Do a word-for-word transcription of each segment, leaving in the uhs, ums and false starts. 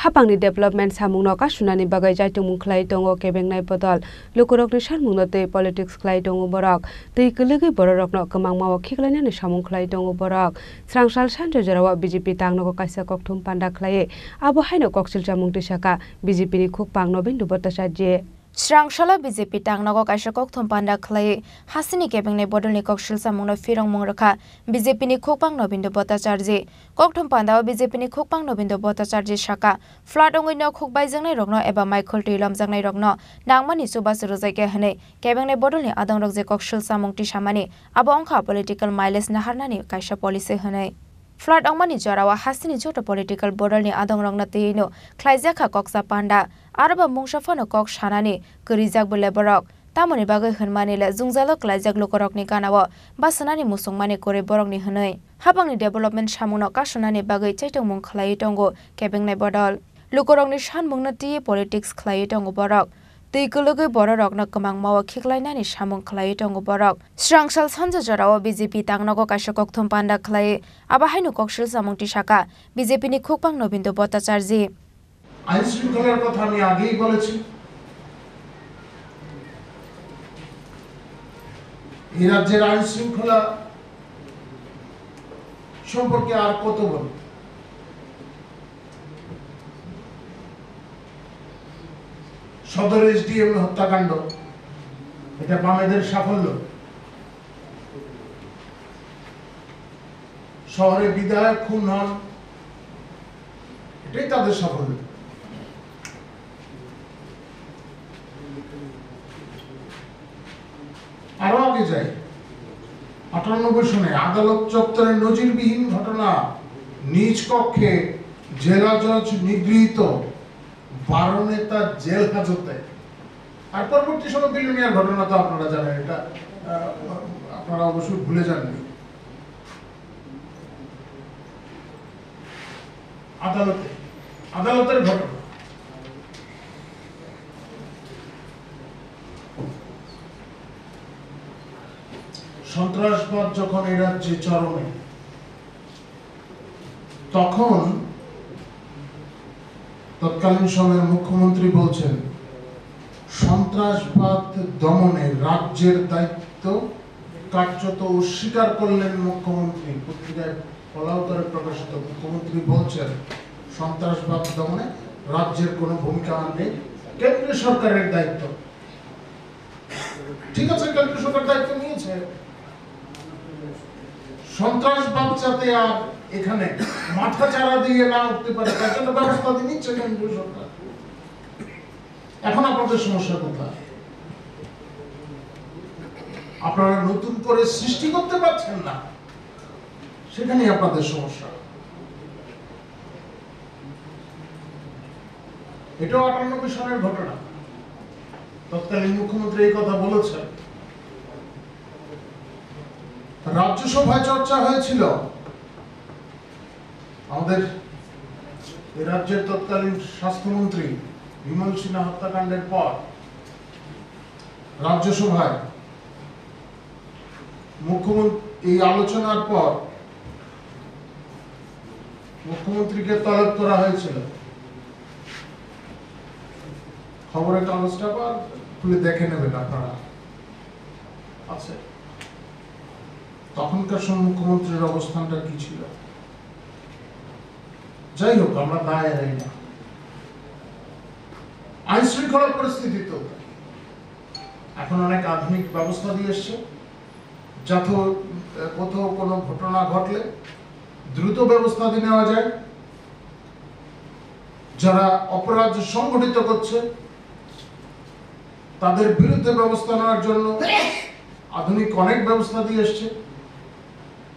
Hapangni development samungno kasunani bagwi chaitungmung khlai tongo kebengnai bodol. Lukurokni sanmungno twi politics khlai tongo borok. Twi kwlwgwi bororokno kwmangmao khiklainani samung khlai tongo borok. Srangsal sanjo jorao B J P tangnogo kaisa kokthum panda khlaiwi abo haino koksil chamung twi saka B J P ni khukpang Nobindu Bhattacharjee. Srangsalo B J P tangnogo kaisa kokthum panda khlaiwi hasini kebengnai bodolni koksil chamungno phirongmung rwkha B J P ni khukpang Nobindu Bhattacharjee. Kokthum pandao B J P ni khukpang Nobindu Bhattacharjee saka, flood wngwi nokhuk baijaknairokno eba maikhul twi lomjaknairokno nangmani chubachu rwjakya hwnwi kebengnai bodolni adongrok je koksil chamung tisamani, abo wngkha political mileage naharnani kaisa policy hwnwi. Flood wngmani jorao hasini joto political bodolni adongrokno twiwi'-no khlaijakha koksa panda, aroba mungsa phano kok sanani kwrwijakbo le borok. Tamoni bagwi hwnmani le jwngjalo klaijak lukurokni ganao basanani muchungmani kwrwi borokni hwnwi. Hapangni development samungno kasunani bagwi chaitongmung khlaiwi tongo kebengnai bodol. Lukurokni sanmungno twiwi politics khlaiwi tongo borok. Twi kwlwgwi bororokno kwmangmao khiklainani samung khlaiwi tongo borok. Srangsal sanjo jorao B J P tangnogo kaisa kokthum panda khlaiwi abo haino koksil chamung tisaka B J P ni khukpang Nobindu Bhattacharjee. আইন শৃঙ্খলার কথা আমি আগেই বলেছি। এই রাজ্যের আইন শৃঙ্খলা সম্পর্কে আর কত বলব? সদর এসডিএম হত্যাকাণ্ড, এটা বামেদের সাফল্য। শহরে বিধায়ক খুন হন, এটাই তাদের সাফল্য। আরো আগে যাই, আটানব্বই সনে আদালত চত্বরে নজিরবিহীন ঘটনা, নিজ কক্ষে জেলা জজ নিগৃহীত, বারো নেতা জেল হাজতে। আর পরবর্তী সময় বিলোনিয়ার ঘটনা তো আপনারা জানেন, এটা, আহ, আপনারা অবশ্যই ভুলে যাননি। আদালতে, আদালতের ঘটনা। সন্ত্রাসবাদ যখন এই রাজ্যে চরমে, তখন তৎকালীন সময়ের মুখ্যমন্ত্রী বলছেন, "সন্ত্রাসবাদ দমনে রাজ্যের দায়িত্ব কার্যত অস্বীকার করলেন মুখ্যমন্ত্রী।" পত্রিকায় ফলাও করে প্রকাশিত, মুখ্যমন্ত্রী বলছেন, "সন্ত্রাসবাদ দমনে রাজ্যের কোনো ভূমিকা আর নেই, কেন্দ্রীয় সরকারের দায়িত্ব।" ঠিক আছে, কেন্দ্র সরকার দায়িত্ব নিয়েছে, সন্ত্রাসবাদ যাতে আর এখানে মাথা চারা দিয়ে না উঠতে পারে, তার জন্য ব্যবস্থা দিয়ে নিচ্ছে কেন্দ্রীয় সরকার। এখন আপনাদের সমস্যা কোথায়? আপনারা নতুন করে সৃষ্টি করতে পারছেন না, সেখানেই আপনাদের সমস্যা। এটাও আটানব্বই সনের ঘটনা। তৎকালীন মুখ্যমন্ত্রী এই কথা বলেছেন। রাজ্যসভায় চর্চা হয়েছিল আমাদের এই রাজ্যের তৎকালীন স্বাস্থ্যমন্ত্রী বিমল সিনহা হত্যাকাণ্ডের পর রাজ্যসভায় মুখ্যমন্ত্রী, এই আলোচনার পর মুখ্যমন্ত্রীকে তলব করা হয়েছিল। খবরের কাগজটা আবার খুলে দেখে নেবেন আপনারা। আছে, তখনকার সময় মুখ্যমন্ত্রীর অবস্থানটা কি ছিল? যাই হোক, আমরা দায় এড়াই না। আইন শৃঙ্খলা পরিস্থিতি তো এখন অনেক আধুনিক ব্যবস্থা দিয়ে এসছে, যাতে, আহ, কোথাও কোনো ঘটনা ঘটলে দ্রুত ব্যবস্থা দিয়ে নেওয়া যায়। যারা অপরাধ সংগঠিত করছে, তাদের বিরুদ্ধে ব্যবস্থা নেওয়ার জন্য আধুনিক অনেক ব্যবস্থা দিয়ে এসছে।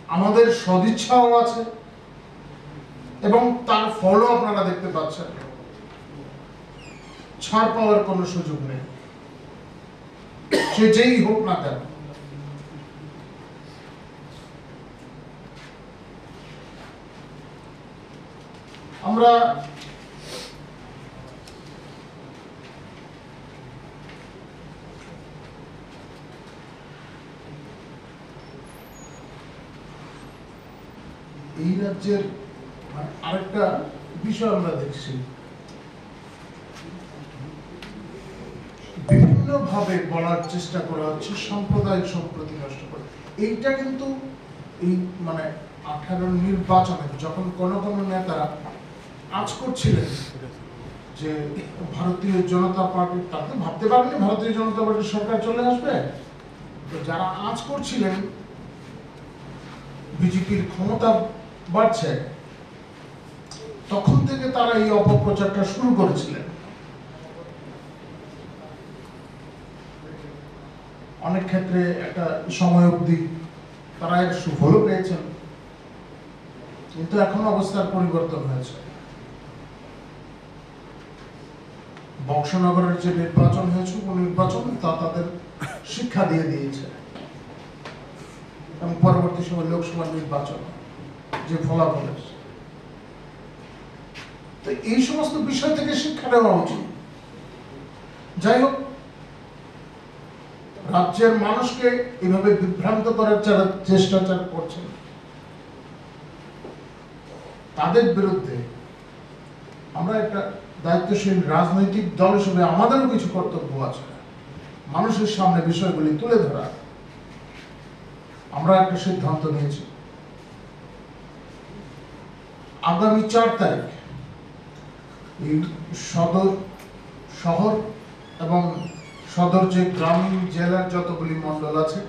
আমাদের সদিচ্ছাও আছে এবং তার ফলও আপনারা দেখতে পাচ্ছেন। ছাড় পাওয়ার কোনো সুযোগ নেই, সে যেই হোক না কেন। আমরা এই রাজ্যের, মানে, আরেকটা বিষয় আমরা দেখছি, ভাবে বলার চেষ্টা করা হচ্ছে সাম্প্রদায়িক সম্প্রীতি নষ্ট করে। এইটা কিন্তু এই মানে আঠারো নির্বাচনে যখন কোনো কোনো নেতারা আঁচ করছিলেন যে ভারতীয় জনতা পার্টি, তারা তো ভাবতে পারেনি ভারতীয় জনতা পার্টির সরকার চলে আসবে। তো যারা আঁচ করছিলেন বিজেপির ক্ষমতা বাড়ছে, তখন থেকে তারা এই অপপ্রচারটা শুরু করেছিলেন। অনেক ক্ষেত্রে একটা সময় অবধি তারা এর সুফলও পেয়েছেন, কিন্তু এখন অবস্থার পরিবর্তন হয়েছে। বক্সনগরের যে নির্বাচন হয়েছে, উপনির্বাচন, তা তাদের শিক্ষা দিয়ে দিয়েছে। এবং পরবর্তী সময় লোকসভা নির্বাচন যে ফলাফল এসেছে, তো এই সমস্ত বিষয় থেকে শিক্ষা নেওয়া উচিত। যাই হোক, রাজ্যের মানুষকে এভাবে বিভ্রান্ত করার যারা চেষ্টা যারা করছেন, তাদের বিরুদ্ধে আমরা একটা দায়িত্বশীল রাজনৈতিক দল হিসেবে আমাদেরও কিছু কর্তব্য আছে, মানুষের সামনে বিষয়গুলি তুলে ধরা। আমরা একটা সিদ্ধান্ত নিয়েছি, আগামী চার তারিখ এই সদর শহর এবং সদর যে গ্রামীণ জেলার যতগুলি মণ্ডল আছে,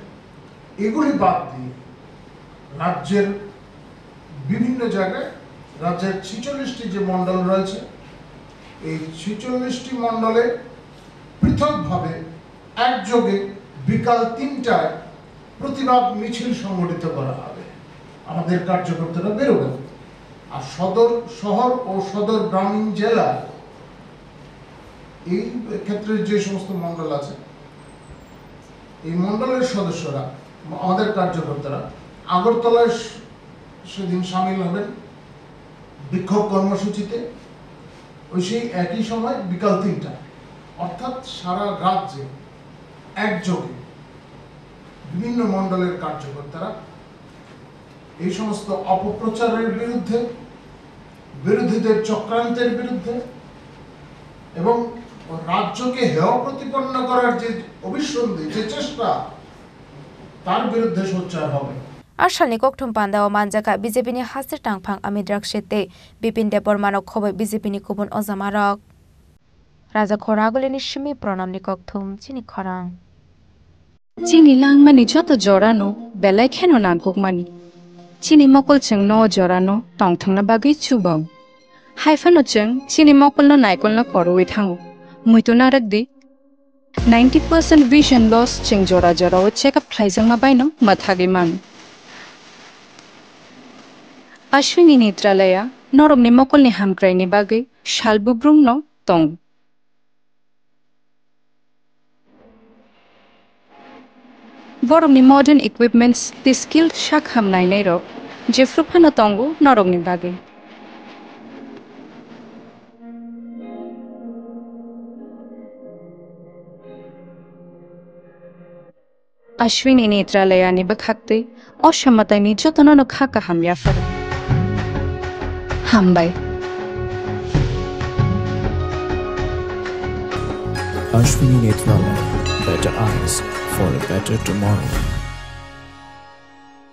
এগুলি বাদ দিয়ে রাজ্যের বিভিন্ন জায়গায়, রাজ্যের ছেচল্লিশটি যে মণ্ডল রয়েছে, এই ছেচল্লিশটি মণ্ডলে পৃথকভাবে একযোগে বিকাল তিনটায় প্রতিবাদ মিছিল সংগঠিত করা হবে। আমাদের কার্যকর্তারা বেরোবেন। আর সদর শহর ও সদর গ্রামীণ জেলা, এই ক্ষেত্রে যে সমস্ত মণ্ডল আছে, এই মণ্ডলের সদস্যরা, আমাদের কার্যকর্তারা আগরতলায় স-, সেদিন সামিল হবেন বিক্ষোভ কর্মসূচিতে। ওই সেই একই সময় বিকাল তিনটা, অর্থাৎ সারা রাজ্যে একযোগে বিভিন্ন মণ্ডলের কার্যকর্তারা এই সমস্ত অপপ্রচারের বিরুদ্ধে, বিরোধীদের চক্রান্তের বিরুদ্ধে এবং রাজ্যকে হেয় প্রতিপন্ন করার যে অভিসন্ধি, যে চেষ্টা, তার বিরুদ্ধে সোচ্চার হবে। A salni kokthum pandao manjakha B J P ni hasir tangphang Amit Rakshi tei Bipin Debbarmano khoboi B J P ni kubun ojamarok. Raja Khoragulini simi pranamni kokthum chini khorang. Chini langmani joto jorano belai kheno nangkukmani. Chini mokol chwngno o jorano tongthokna bagwi chubo. Haiphano chwng chini mokolno naikolno korowi thango. Muitu narwk di. Ninety percent vision loss chwng jora jorao check up khlaijakma baino mwthagwi mano. Ashwini Netralaya norokni mokolni hamkraini bagwi sal bubrumno tongo. Borokni modern equipments tei skilled sak ham nainairok jephru phano tongo norokni bagwi. Ashwini Netralayani bwkhaktwi o samataini jotono no kha kaham yapharo. Hambai. Ashwini Netralaya, better eyes for a better tomorrow.